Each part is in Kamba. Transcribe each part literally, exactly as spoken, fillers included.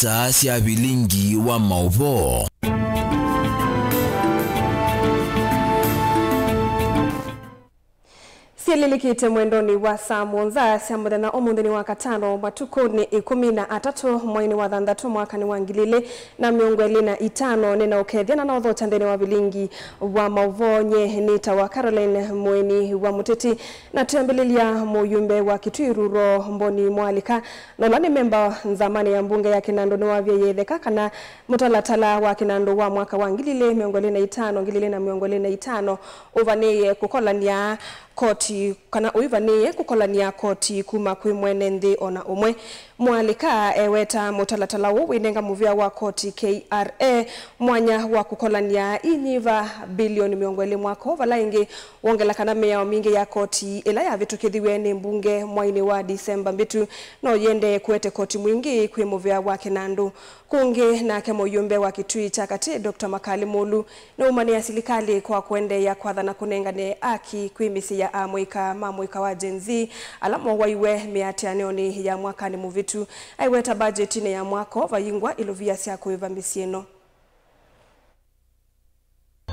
Saa sya vilingi wa maũvoo. Syĩlĩlĩkĩte mwendonĩ wa saa mũonza sya mũthenya ũmũnthĩ nĩ wa katano, matukũ nĩ ĩkũmi na atatũ, mweinĩ wa thanthatũ, mwakanĩ wa ngili ilĩ na mĩongo ĩlĩ na itano. Nĩ na ũkethya na nothokya nthĩnĩ wa vilingi wa maũvoo. Nye nĩtawa Caroline Mũeni wa Mũteti, na twĩambĩlĩlya mũyumbe wa Kitui Rural Mboni Mwalĩka, na ũla nĩ memba nzamanĩ ya mbunge ya Kĩnandũ nĩwavie yĩtheka kana mũtalatala wa Kĩnandũ wa mwaka wa ngili ilĩ mĩongo ĩlĩ na itano, ngili ilĩ na mĩongo ĩlĩ na itano ũvanĩĩe kũkolany'a koti, kana ũivanĩĩe kũkolany'a koti kuma kwĩ mwene nthĩ o na ũmwe. Mwalĩka eweta mũtalatala ũũ wĩnenga mũvĩa wa koti K R A mwanya wa kũkolany'a inyiva bilioni mĩongo ĩlĩ mwaka ũũ, vala ĩngĩ wongela kana mĩao mingĩ ya koti ĩla yavĩtũkĩthiw'e nĩ mbunge mweinĩ wa Disemba mbĩtu no yĩendee kũete koti mwingĩ kwĩ mũvĩa wa Kĩnandũ. Kũngĩ nake mũyumbe wa Kitui kya Katĩ, Doctor Makali Mũlu, nĩwaumanĩa silikalĩ kwa kũendeea kwatha na kũnengane aki kwĩ mĩsyĩ ya amũika ma mũika wa Gen Z ala mowaiwe mĩatĩanĩonĩ ya mwakanĩ mũvĩtu. Aiweta mbajetinĩ ya mwaka ũũ vayingwa ilovia sya kũĩva mĩsyĩ ĩno.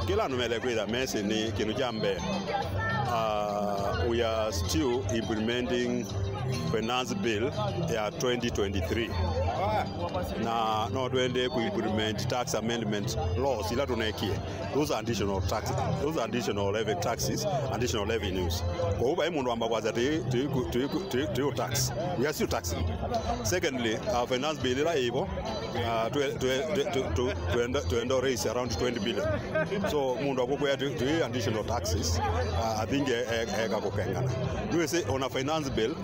Kĩla andũ mele kwĩtha mesĩ nĩ kĩndũ kya mbee. Uh, we are still implementing finance bill ya twenty twenty-three. Na no twende ku implement tax amendment laws ila tũnekie. Those are additional tax, those are additional levy taxes, additional revenues. Kwoou vai mũndũ wamba kwasya tĩ, tĩ, tĩ, tĩ, tĩ, tĩ tax. We are still taxing. Secondly, uh, finance bill ila ĩvo, uh, twe, twe, twe, twe, twe, twenda, twenda raise around twenty billion. So mũndũ akũkwĩa tĩ, tĩ additional taxes, uh, I think e, e, eka kũkengana. Nĩwĩsĩ ona finance bill,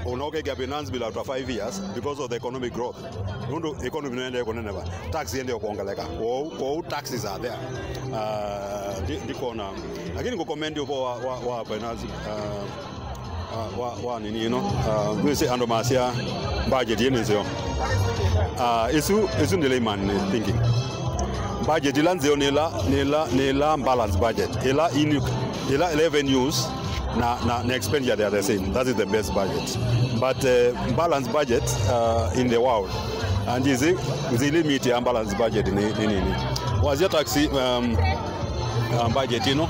ona ũkekĩa finance bill after five years because of the economic growth. Nũndũ economy nĩendee kũneneva, tax iendee kwongeleka. Kwoou, kwoou taxes are there. Uh, ndi, ndikona. Lakini ngũkomendi ũvoo wa, wa, wa finance, uh, uh, wa, wa nini ĩno. Uh, wĩsĩ andũ masya budget ĩĩ nĩ nzeo. Uh, ĩsu, ĩsu nĩ layman thinking. Budget ĩla nzeo nĩ ĩla, nĩ ĩla, nĩ ĩla balance budget. Ĩla in, ĩla revenues na, na, na expenditure, they are the same. That is the best budget. But, uh, balanced budget, uh, in the world, and is it, is the limit ya balanced budget nĩ, nĩ nini. Wasya tax, um, uh, budget ĩno,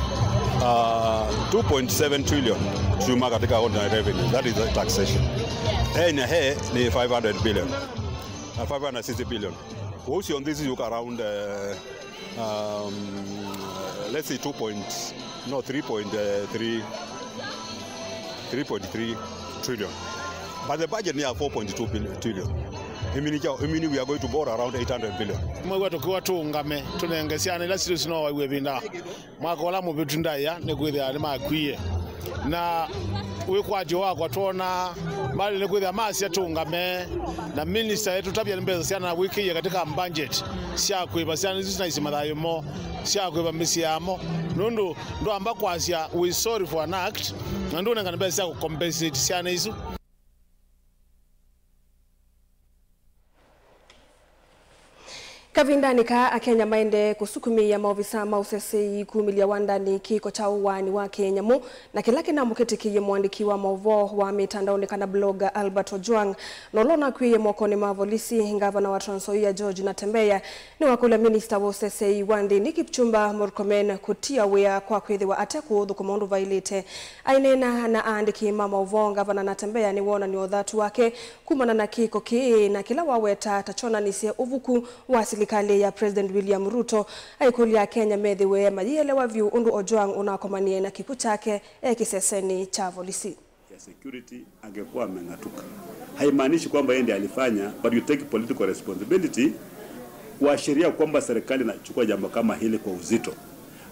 uh, two point seven trillion kyuma katika ordinary revenue. That is the taxation. A na A nĩ five hundred billion. Uh, five hundred sixty billion. Ũcio nthĩ isu yũka around, uh, um, let's say two point, no, three point three, three point three trillion. But the budget nĩ ya four point two billion, trillion. I mean, I mean, we are going to borrow around eight hundred billion. Mwĩw'a tũkĩwa tũũngame, tũnenge syana ila sitũ sinowaĩw'e ĩvinda. Mwaka ũla mũvĩtu ndaĩa nĩ kwĩthĩa nĩmakwie. Na wĩkwatyo wakwa twonaa malĩ nĩ kwĩthĩa masya tũũngame, na minista etũtavya nĩ mbesa syana wĩkĩie katika budget sya kũĩva syana isu sinaisye mathayũ moo, sya kũĩva mĩsyĩ yamo, nũndũ ndwamba kwasya we sorry for an act na ndũnengane mbesa sya kũcompensate syana isu. Kavindanĩ kaa, Akenya maendee kũsukumĩĩa maovisa ma ũseseĩ kumĩlya wandanĩ kĩko kya ũaani wa kĩnyamũ, na kĩla kĩnamũkĩtĩkĩie mũandĩki wa maũvoo wa mĩtandaonĩ kana blogger Albert Ojwang, na ũla ũnakw'ĩĩe mokonĩ ma volisi. Ngavana wa Trans Nzoia George Natembeya nĩwakũlya minista wa ũseseĩ wa nthĩnĩ Kipchumba Murkomen kũtia wĩa kwa kwĩthĩwa ate kũũthũkũma ũndũ vaĩlĩte. Aineena na aandĩki ma maũvoo, Ngavana Natembeya nĩwoonany'a ũthatu wake kumana na kĩko kĩĩ, na kĩla waweta ta kyonanisye ũvuku wa silikalĩ ya President William Ruto, aikũlya Akenya methĩwe mayĩelewa vyũ ũndũ Ojwang ũnakomanie na kĩkw'ũ kyake e kĩsesenĩ kya volisi. Ya security angekuwa ameng'atuka. Haimaanishi kwamba yeye ndiye alifanya, but you take political responsibility kuashiria kwamba serikali inachukua jambo kama hili kwa uzito.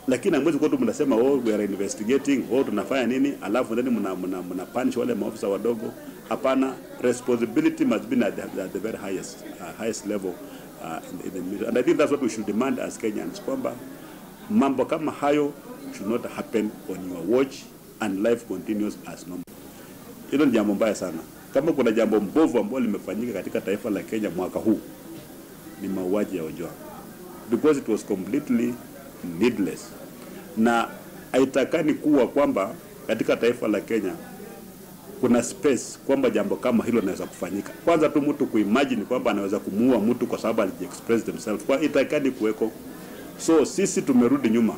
Lakini hamwezi kuwa tu mnasema, "Oh, we are investigating, oh, tunafanya nini," alafu then mna, mna, mna punish wale maofisa wadogo. Hapana, responsibility must be at the, at the very highest, uh, highest level, uh, in, in the military. And I think that's what we should demand as Kenyans, kwamba mambo kama hayo should not happen on your watch and life continues as normal. Hilo ni jambo mbaya sana. Kama kuna jambo mbovu ambalo limefanyika katika taifa la Kenya mwaka huu, ni mauaji ya Ojwang, because it was completely needless. Na haitakani kuwa kwamba katika taifa la Kenya Kuna space kwamba jambo kama hilo linaweza kufanyika. Kwanza tu mtu kuimagine kwamba anaweza kumuua mtu kwa sababu alijiexpress himself, kwa itakani kuweko. So sisi tumerudi nyuma,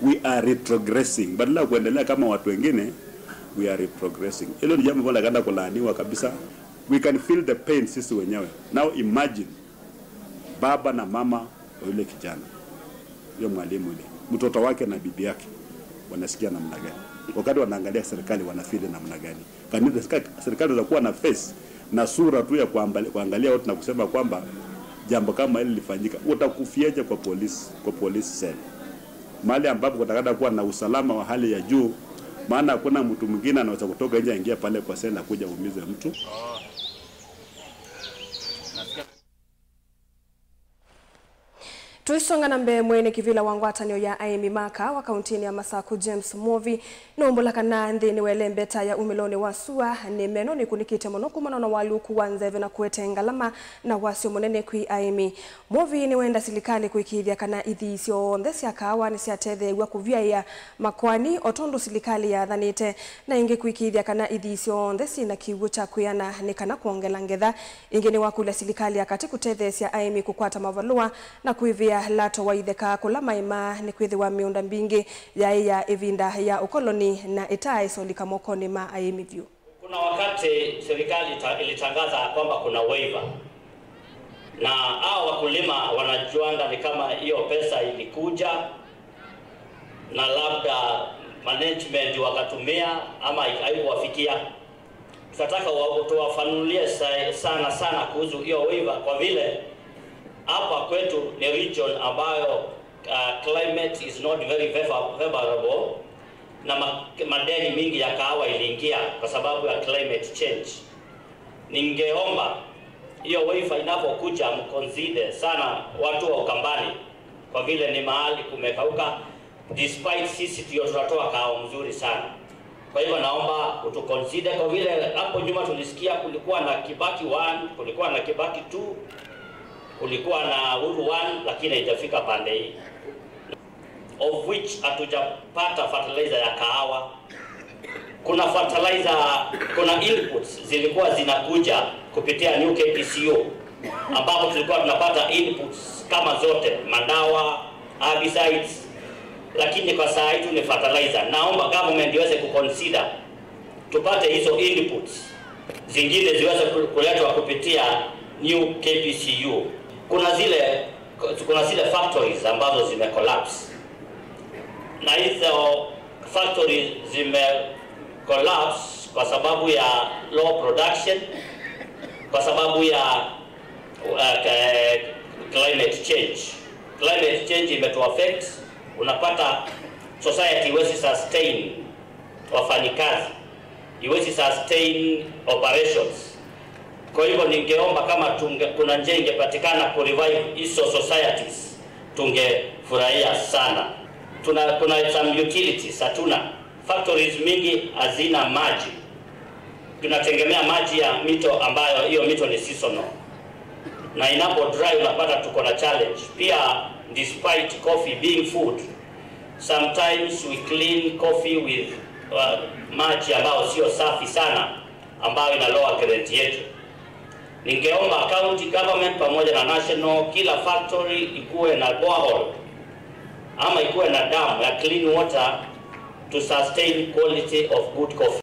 we are retrogressing, badala ya kuendelea kama watu wengine, we are retrogressing. Hilo ni jambo ambalo linaenda kulaaniwa kabisa. We can feel the pain sisi wenyewe. Now imagine baba na mama wa yule kijana, huyo mwalimu yule, mtoto wake na bibi yake wanasikia namna gani? Wakati wanaangalia serikali, wanafeel namna gani? Kanisa, serikali itakuwa na face na sura tu ya kuambali- kuangalia watu na kusema kwamba jambo kama hili lilifanyika, utakufiaje kwa polisi, kwa police cell, mahali ambapo kutakata kuwa na usalama wa hali ya juu, maana hakuna mtu mwingine anaweza kutoka nje aingia pale kwa cell akuja aumize mtu. Tũisonga na mbee, mwene kĩvĩla wa ngwatanĩo ya aĩmi ma kaawa kauntinĩ ya Masaku, James Mwovi, nũmbũla kana nthĩnĩ wa ĩlembeta ya umĩlonĩ wa sua, nĩ meno nĩkunĩkĩte mũno kumana na ũalyũku wa nzeve na kũete ngalama na wasyo mũnene kwĩ aĩmi. Mwovi nĩwenda silikalĩ kũĩkĩĩthya kana ithii syonthe sya kaawa nĩsyatetheew'a kũvyaĩa makoani o tondũ silikalĩ yathanĩte, na ĩngĩ kũĩkĩĩthya kana ithii syonthe syĩ na kĩw'ũ kya kwĩana nĩ kana kwongela ngetha. Ĩngĩ nĩwakũlya silikalĩ ya katĩ kũtetheesya aĩmi kũkwata mavalũa na kwĩvĩa lato wa itheka kũla maĩmaa, nĩkwĩthĩwa mĩũnda mbingĩ yaĩ ya ĩvinda ya ũkoloni na ĩtaaĩsa ũlika mokonĩ ma aĩmi vyũ. Kuna wakati serikali ita- ilitangaza kwamba kuna waiver, na hao wakulima wanajuanga ni kama hiyo pesa ilikuja na labda management wakatumia ama haikuwafikia. Tunataka wa- tuwafanulie sa- sana sana kuhusu hiyo waiver, kwa vile hapa kwetu ni region ambayo, uh, climate is not very favor- favorable, na ma- madeni mingi ya kahawa iliingia kwa sababu ya climate change. Ningeomba hiyo waiver inapokuja, mconsider sana watu wa Ukambani, kwa vile ni mahali kumekauka, despite sisi ndio tunatoa kahawa mzuri sana. Kwa hivyo naomba utuconsider, kwa vile hapo nyuma tulisikia kulikuwa na Kibaki one, kulikuwa na Kibaki two, kulikuwa na Uhuru one, lakini haijafika pande hii, of which hatujapata fertilizer ya kahawa. Kuna fertilizer, kuna inputs zilikuwa zinakuja kupitia new K P C U, ambapo tulikuwa tunapata inputs kama zote, madawa, herbicides, lakini kwa saa hii tu ni fertilizer. Naomba government iweze kuconsider tupate hizo inputs zingine ziweze ku- kuletwa kupitia new K P C U. Kuna zile, kuna zile factories ambazo zimecollapse, na hizo factories zimecollapse kwa sababu ya low production, kwa sababu ya, uh, climate change. Climate change imetuaffect. Unapata society iwezi sustain wafanyikazi, iwezi sustain operations. Kwa hivyo ningeomba kama tunge, kuna njia ingepatikana ku revive hizo societies, tungefurahia sana. Tuna, kuna some utilities hatuna, factories mingi hazina maji. Tunategemea maji ya mito, ambayo hiyo mito ni seasonal, na inapo dry unapata tuko na challenge pia. Despite coffee being food, sometimes we clean coffee with, uh, maji ambayo sio safi sana, ambayo ina lower grade yetu. Ningeomba county government pamoja na national, kila factory ikuwe na borehole ama ikuwe na dam ya clean water to sustain quality of good coffee.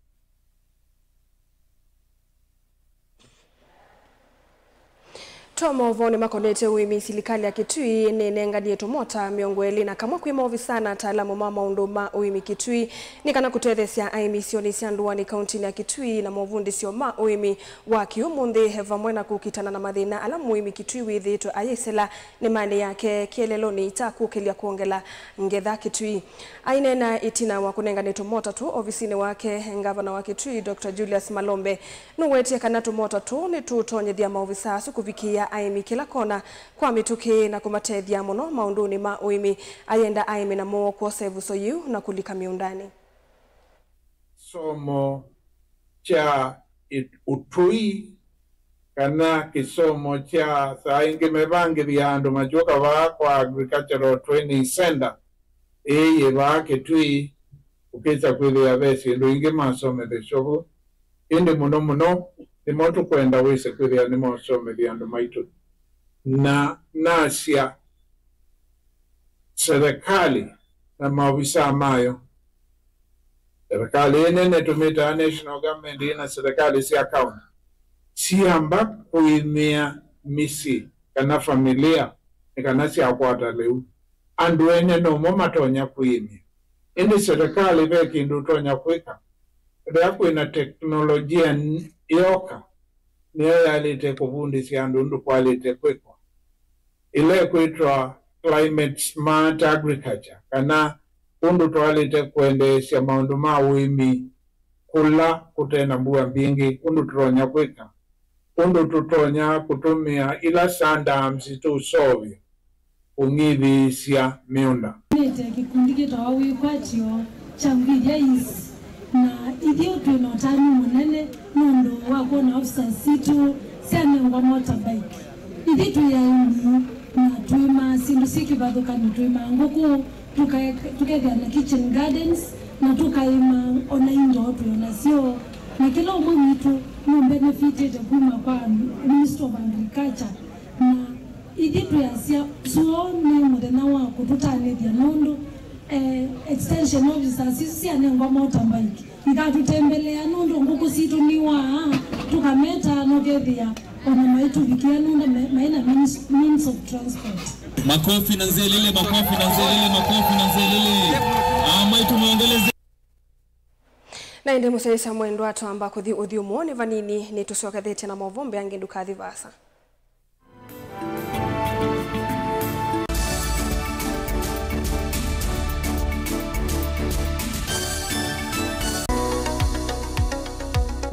Twa maũvoonĩ makonetye ũĩmi, silikalĩ ya Kitui nĩnenganie tũmota mĩongo ĩlĩ na kamwe kwĩ maovisa na ataalamu ma maũndũ ma ũĩmi Kitui nĩ kana kũtetheesya aĩmi isionĩ sya ndũanĩ kauntinĩ ya Kitui na movundĩsyo ma ũĩmi wa kĩũmũnthĩ, vamwe na kũkitana na mathĩna ala mũĩmi Kitui wĩthĩĩtwe ayĩsĩla nĩmanĩ yake kĩeleelonĩ kya kũkĩlya kwongela ngetha Kitui. Aineena ĩtina wa kũnengane tũmota tũu ovisinĩ wake, ngavana wa Kitui, Doctor Julius Malombe, nũwetie kana tũmota tũu nĩtũũtonyethya maovisa asu kũvikĩĩa aĩmi kĩla kona kwa mĩtũkĩ na kũmatethya mũno maũndũnĩ ma ũĩmi. Ayenda aĩmi namo kwosa ĩvuso yĩu na kũlika mĩũndanĩ. Kĩsomo kya ĩ- ũtũi kana kĩsomo kya saa ingĩ mevangĩthya andũ makyũka vaa kwa Agricultural Training Center ĩĩ yĩ vaa Kitui, ũkĩsa kwĩthĩa ve syĩndũ ingĩ masomethesya vu, Ĩndĩ mũno mũno, nĩmo tũkwenda wĩse kwĩthĩa nĩmosomethya andũ maitũ. Na nasya, serikali na maovisaa mayo, serikali ĩnene tũmĩtaa national government ĩna serikali sya county, siamba kũĩmĩa mĩsyĩ kana familia nĩ kana syakwata lĩu. Andũ ene nomo matonya kwĩĩmya. Ĩndĩ serikali ve kĩndũ ũtonya kwĩka. Ethĩa kwĩna teknolojia n-, yoka, nĩyo yaĩlĩte kũvundĩsya andũ ũndũ kwaĩlĩte kwĩkwa. Ĩla ĩkwĩtwa climate smart agriculture, kana ũndũ twaĩlĩte kwendeesya maũndũ ma ũĩmi kũla kũte na mbua mbingĩ, ũndũ tũtonya kwĩka, ũndũ tũtonya kũtũmĩa ila sundumps tũũseũvya kũng'ithĩĩsya mĩũnda. Nĩte kĩkundi kĩtawa Wĩkwatyo kya Ngwithya East, na ithyĩ twĩ na ũtanu mũnene nũndũ wa kwona officers sitũ syanengwa motorbike. Ithyĩ twĩ aĩmi na tũĩmaa syĩndũ syĩ kĩvathũkany'o, tũĩmaa ngũkũ, tũkae-, tũkethĩa na kitchen gardens, na tũkaĩma ona indo twĩ nasyo, na kĩla ũmwe witũ nũbenefitĩte kuma kwa Ministry of Agriculture. Na ithyĩ twĩasya, soo nĩ mũthenya wa kũtũtanĩthya nũndũ, eh, extension officers isu syanengwa motorbike ikatũtembelea nũndũ ngũkũ sitũ niwaa, tũkameta na ũkethĩa ona maitũvikĩa nũndũ me-, maĩ na means, means of transport. Makofi na nzelele, makofi na nzelele, makofi na nzelele. Ah, maitũ mwongeleze. Na ĩndĩ mũsyaĩĩsya mwendwa, twamba kũthi ũthyũmũonĩ vanini, nĩtũsyokethĩtye na maũvoo mbee angĩ, ndũkathi vaasa.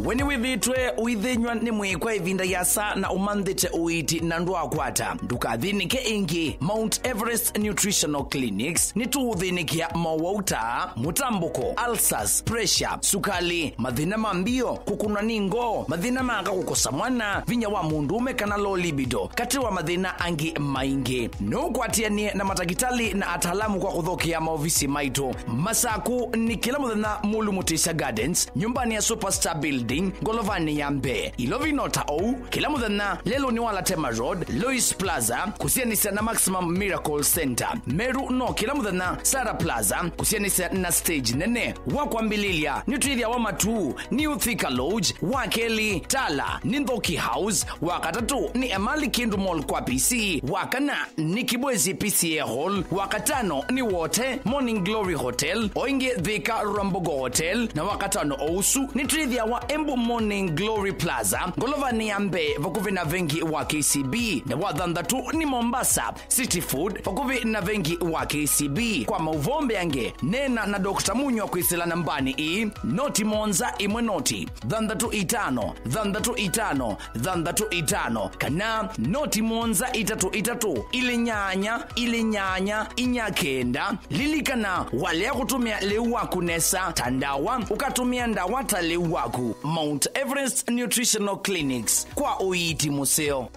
We nĩwĩthĩĩtwe ũithĩnyw'a nĩ mwĩĩ kwa ĩvinda yĩasa na ũmanthĩte ũiiti na ndwaakwata? Ndũkathĩnĩke ĩngĩ. Mount Everest Nutritional Clinics nĩtũũthĩnĩkĩa mowau ta mũtambũko, ulcers, pressure, sukali, mathĩna ma mbio, kũkũnwa nĩ ngoo, mathĩna ma aka kũkosa mwana, vinya wa mũndũũme kana low libido, katĩ wa mathĩna angĩ maingĩ. No ũkwatĩanĩe na matakĩtalĩ na ataalamu kwa kũthokea maovisi maitũ. Masaku nĩ kĩla mũthenya Mulu Mutisya Gardens, nyũmbanĩ ya Superstar Building, ngolovanĩ ya mbee. Ilovi no ta ũu, kĩla mũthenya lelũnĩ wa Latema Road, Lois Plaza, kũsianĩsya na Maximum Miracle Center. Meru no kĩla mũthenya Sarah Plaza, kũsianĩsya na stage nene. Wa kwambĩlĩlya, nĩtwĩthĩawa Matuu, New Thika Lodge, wa kelĩ, Tala, nĩ Nthoki House, wa katatũ, nĩ Emali Kindu Mall kwa P C, wa kana, nĩ Kibwezi P C A Hall, wa katano, nĩ Wote, Morning Glory Hotel, o ĩngĩ Thika Rwambogo Hotel, na wa katano o ũsu, nĩtwĩthĩawa Embu Morning Glory Plaza, ngolovanĩ ya mbee, vakuvĩ na vengi wa K C B, na wa thanthatũ, nĩ Mombasa, City Food, vakuvĩ na vengi wa K C B. Kwa maũvoo mbeange, neena na Doctor Munywa kwĩsĩla nambanĩ ĩĩ, noti mũonza ĩmwe noti, thanthatũ itano, thanthatũ itano, thanthatũ itano, kana noti mũonza itatũ itatũ, ilĩ nyanya, ilĩ nyanya, inya kenda. Lilikana, walea kũtũmĩa lĩu waku nesa ta ndawa, ũkatũmĩa ndawa ta lĩu waku. Mount Everest Nutritional Clinics, kwa ũiiti mũseo.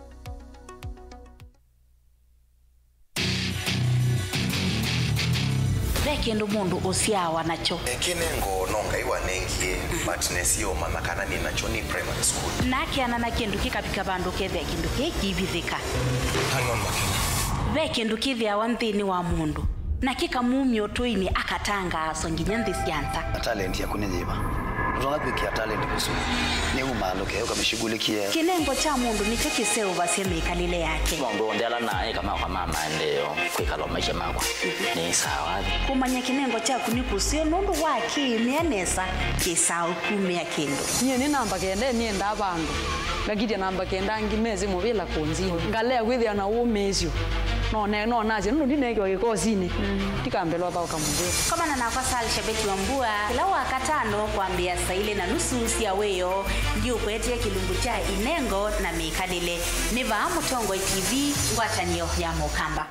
Ve kĩndũ mũndũ ũsyaawa nakyo. Kĩnengo no Ngai wanengie, but nesie ũmanya kana nĩ nakyo nĩ primary school. Na akeana na kĩndũ kĩkavika vandũ kethĩa kĩndũ kĩĩ kĩivithĩka. Hang on, Makena. Ve kĩndũ kĩthĩawa nthĩnĩ wa mũndũ, na kĩkamumya ũtũinĩ, akatangaaswa nginya nthĩ sya nza. Na talent yaku nĩ yĩva? Ndũtonya kwĩkĩa talent kũsumũ. Nĩ uma andũ keo kamĩshughulikie. Kĩnengo kya mũndũ nĩkyo kĩseũvasya mĩkalĩle yake. Maũndũ onthe ala naĩ kama kwa ma maendeeo kwĩkala o maisha makwa. Nĩ sawa. Kũmanya kĩnengo kyaku nĩ kũseo nũndũ wa kĩĩmĩa nesa kĩsaa ũkumĩa kĩndũ. Nyie nĩ namba kenda nĩendaa vandũ. Ngakitya namba kenda angĩ mesĩ mũvĩla kũnzini. Ngalea kwĩthĩa na ũmĩĩsyo. No ne-, no nasye nũndũ ndineekiwa kĩkosinĩ. Ndikambelwa thaũka mũvĩla. Komana nakwa Sal Shabeti wa Mbua kĩla wa katano kwambĩa saa ilĩ na nusu sya wĩoo. Ndiũkwetie kĩlungu kya inengo na mĩkalĩle. Nĩ vaa Mũtongoi T V, ngwatanĩo ya Mũkamba.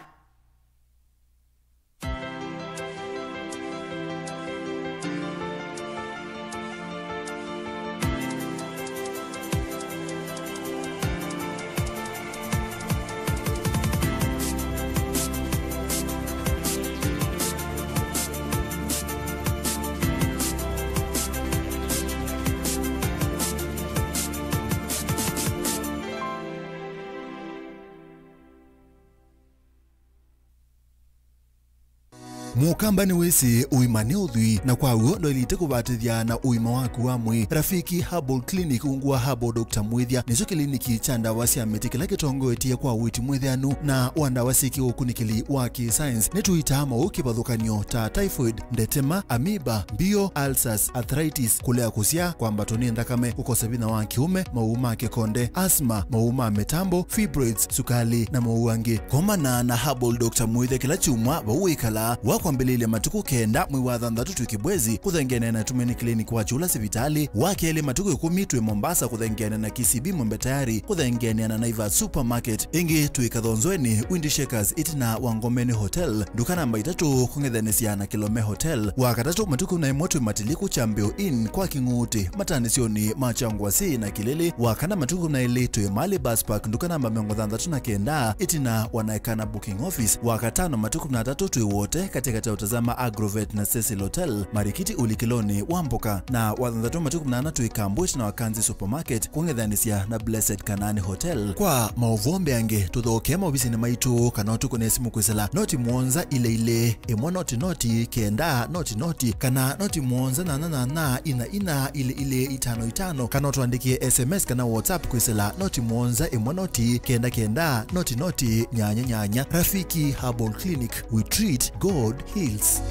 Mũkamba nĩwĩsĩ ũima nĩ ũthwii, na kwa w'o ndwaĩlĩte kũvatĩthya na ũima waku wa mwĩĩ. Rafiki Herbal Clinic ungu wa Herbal Doctor Mwĩthya nĩkyo kĩliniki kya ndawa sya mĩtĩ kĩla kĩtongoetye kwa ũiiti mwĩthĩanu na wa ndawa syĩ kĩũkunĩkĩli wa kĩ-science. Nĩtũitaa maũũ kĩvathũkany'o ta typhoid, ndetema, amoeba, mbio, ulcers, arthritis, kũlea kũsyaa, kwambatwa nĩ nthakame, kũkosa vinya wa kĩũme, maũũ ma kĩkonde, asthma, maũũ ma mĩtambo, fibroids, sukali, na maũũ angĩ. Komana na Herbal Doctor Mwĩthya kĩla kyumwa vau wĩkalaa. Wa kwambĩlĩlya matukũ kenda mwei wa thanthatũ twĩ Kibwezi kũthengeanĩa na Tumaini Clinic wa Kyũla sivitalĩ, wa kelĩ matukũ ĩkũmi twĩ Mombasa kũthengeanĩa na K C B Mwembe Tayari kũthengeanĩa na Naivas Supermarket, ĩngĩ twĩ Kathonzweni Windy Shakers ĩtina wa Ngomeni Hotel, nduka namba itatũ kũng'ethanĩsya na Kilome Hotel, wa katatũ matukũ na ĩmwe twĩ Matiliku Kyambĩo Inn kwa Kĩng'ũtĩ, matanĩsyonĩ ma Kyangwasi na Kĩlĩlĩ, wa kana matukũ na ĩlĩ twĩ Mali Bus Park, nduka namba mĩongo thanthatũ na kenda, ĩtina wa Naekana Booking Office, wa katano matukũ na atatũ twĩ Wote, katĩkatĩ ya Utazama Agrovet na Cecil Hotel, Marikiti ũlikĩlonĩ wa mboka, na wa thanthatũ matukũ na ana twĩ Kambo ĩtina wa Kanzi Supermarket, kũng'ethanĩsya na Blessed Kanaani Hotel. Kwa maũvoo mbeange, tũthokee maovisinĩ maitũ kana ũtũkũne simũ kwĩsĩla noti mũonza ilĩ ilĩ, ĩmwe noti noti, kenda noti noti, kana noti mũonza nyanya nyanya, ina ina, ilĩ ilĩ, itano itano, kana ũtũandĩkĩe S M S kana WhatsApp kwĩsĩla noti mũonza, ĩmwe noti, kenda kenda, noti noti, nyanya nyanya. Rafiki Herbal Clinic, we treat, God heals.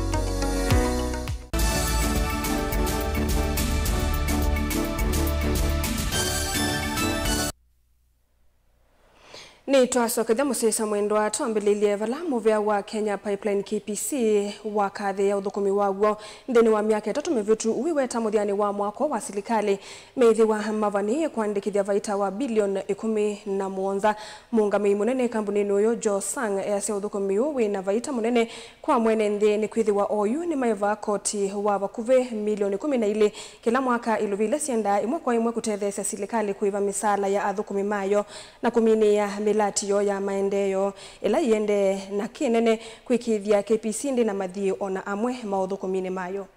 Nĩtwasokethya mũsyaĩĩsya mwendwa, twambĩlĩlye vala mũvĩa wa Kenya Pipeline, K P C, wakathĩĩa ũthũkũmi waw'o nthĩnĩ wa myaka ĩtatũ mĩvĩtu, ũiweta mũthyanĩ wa mwako wa silikalĩ, meĩthĩwa mavanĩĩe kũandĩkĩthya vaita wa bilioni ĩkũmi na mũonza. Mũũngamĩi mũnene kambuninĩ ũyũ, Joe Sang, easya ũthũkũmi ũũ wĩ na vaita mũnene kwa mwene nthĩ, nĩkwĩthĩwa oyu nĩmaĩvaa koti wa vakuvĩ milioni ĩkũmi na ilĩ kĩla mwaka, iluvi ila syendaa ĩmwe kwa ĩmwe kũtetheesya silikalĩ kũĩva mĩsaala ya athũkũmi mayo na kũminĩĩa mĩlatĩo ya maendeeo ĩla ĩendee na kĩnene kwĩkĩĩthya K P C ndĩ na mathiĩ o na amwe maũthũkũminĩ mayo.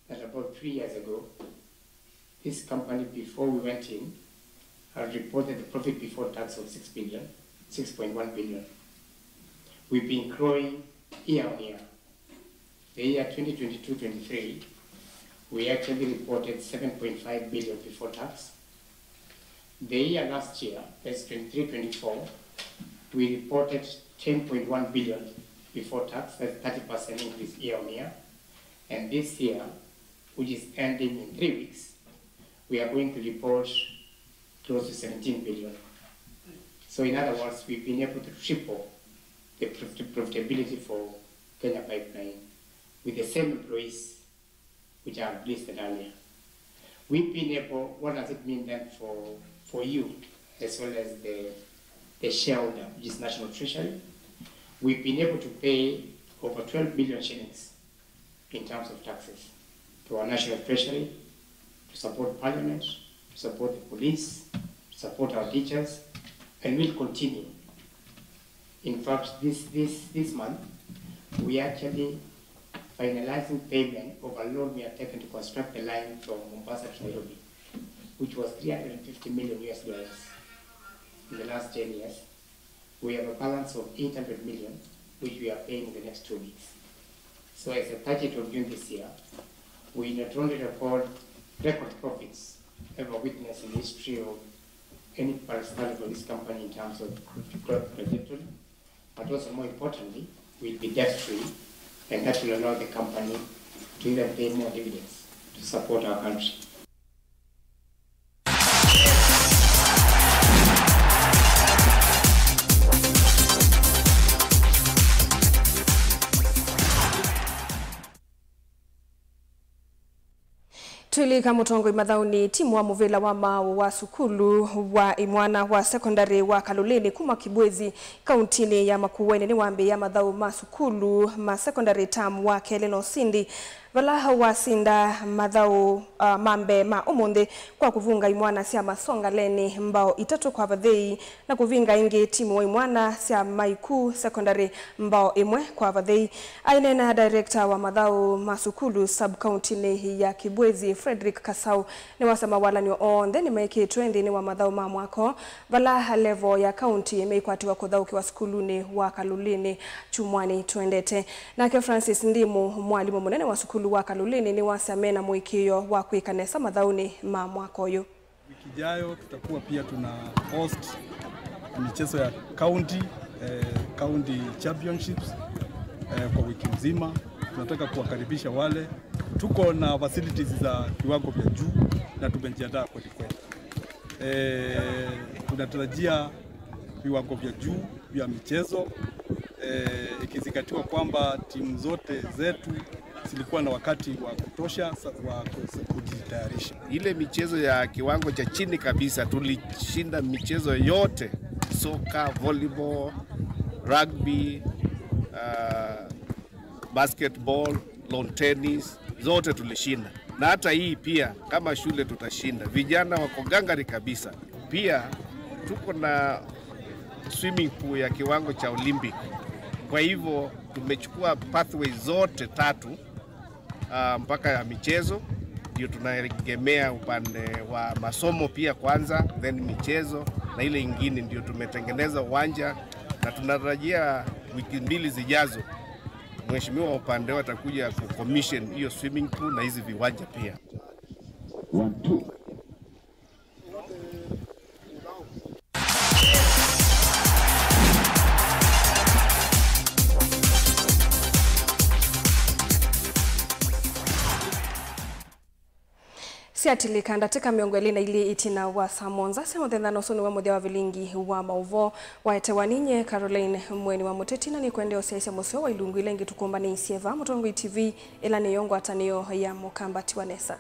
That about three years ago, this company, before we went in, had reported a profit before tax of six billion, six point one billion. We've been growing year on year. The year twenty twenty-two twenty-three, we actually reported seven point five billion before tax. The year last year, that's twenty-three twenty-four, we reported ten point one billion before tax, that's thirty percent increase year on year. And this year, which is ending in three weeks, we are going to report close to seventeen billion. So in other words, we've been able to triple the prof-, profitability for Kenya Pipeline with the same employees which I have listed earlier. We've been able, what does it mean then for, for you as well as the, the shareholder, which is National Treasury? We've been able to pay over twelve billion shillings in terms of taxes to our National Treasury, to support Parliament, to support the police, to support our teachers, and we'll continue. In fact, this, this, this month, we actually finalizing payment of a loan we are taking to construct the line from Mombasa to Nairobi, which was three hundred and fifty million U S dollars in the last ten years. We have a balance of eight hundred million, which we are paying in the next two weeks. So as at thirtieth of June this year, we not only record record profits ever witnessed in the history of any parastatal for this company in terms of growth trajectory, but also more importantly, we'll be debt free, and that will allow the company to even pay more dividends to support our country. Twĩlika mũtongoi mathaũnĩ, timu wa mũvĩla wa maaũ wa sukulu wa imwana wa sekondalĩ wa Kaloleni kuma Kibwezi, kauntinĩ ya Makueni, nĩwambĩĩa mathaũ ma sukulu ma sekondalĩ tamu wa kelĩ na ũsindi. Vala wasinda mathaũ, ah, ma mbee ma ũmũnthĩ kwa kũvunga imwana sya Masongaleni mbao itatũ kwa vathei, na kũvinga ĩngĩ timu wa imwana sya Maiku Secondary mbao ĩmwe kwa vathei. Aineena director wa mathaũ ma sukulu sub-county-nĩ ya Kibwezi, Frederick Kasau, nĩwasya mawalany'o onthe nĩmekĩtwe nthĩnĩ wa mathaũ ma mwako, vala level ya county meikwatiwa kũthaũkĩwa sukulunĩ wa Kaloleni kyumwanĩ twendete. Nake Francis Ndimu, mwalimũ mũnene wa sukulu wa Kaloleni, nĩwasya mena mũĩkĩĩo wa kwĩka nesa mathaũnĩ ma mwaka ũyũ. Wiki ijayo tutakuwa pia tuna host michezo ya county, eh, county championships, eh, kwa wiki nzima. Tunataka kuwakaribisha wale. Tuko na facilities za kiwango vya juu na tumejiandaa kweli kweli. Eh, tunatarajia viwango vya juu vya michezo, eh, ikizingatiwa kwamba timu zote zetu zilikuwa na wakati wa kutosha sa-, wa kus-, kujitayarisha. Ile michezo ya kiwango cha chini kabisa tulishinda michezo yote, soka, volleyball, rugby, ah, basketball, lawn tennis, zote tulishinda. Na hata hii pia kama shule tutashinda. Vijana wako gangari kabisa. Pia tuko na swimming pool ya kiwango cha Olympic. Kwa hivyo tumechukua pathway zote tatu, ah, mpaka ya michezo. Ndio tunaegemea upande wa masomo pia kwanza, then michezo, na ile ingine ndio tumetengeneza uwanja, na tunatarajia wiki mbili zijazo Mheshimiwa wa upande wao atakuja ku commission hiyo swimming pool na hizi viwanja pia. One, two. Syatilĩka ndatĩka mĩongo ĩlĩ na ilĩ ĩtina wa saa mũonza sya mũthenya, na ũsu nĩwe mũthya wa vilingi wa maũvoo waetewa ninyie Caroline Mweni wa Mũteti, na nĩkwendea ũsyaĩĩsya mũseo wa ilungu ila ingĩ tũkũmbanĩisye vaa Mũtongoi T V, ĩla nĩyo ngwatanĩo ya Mũkambati wa Nesa.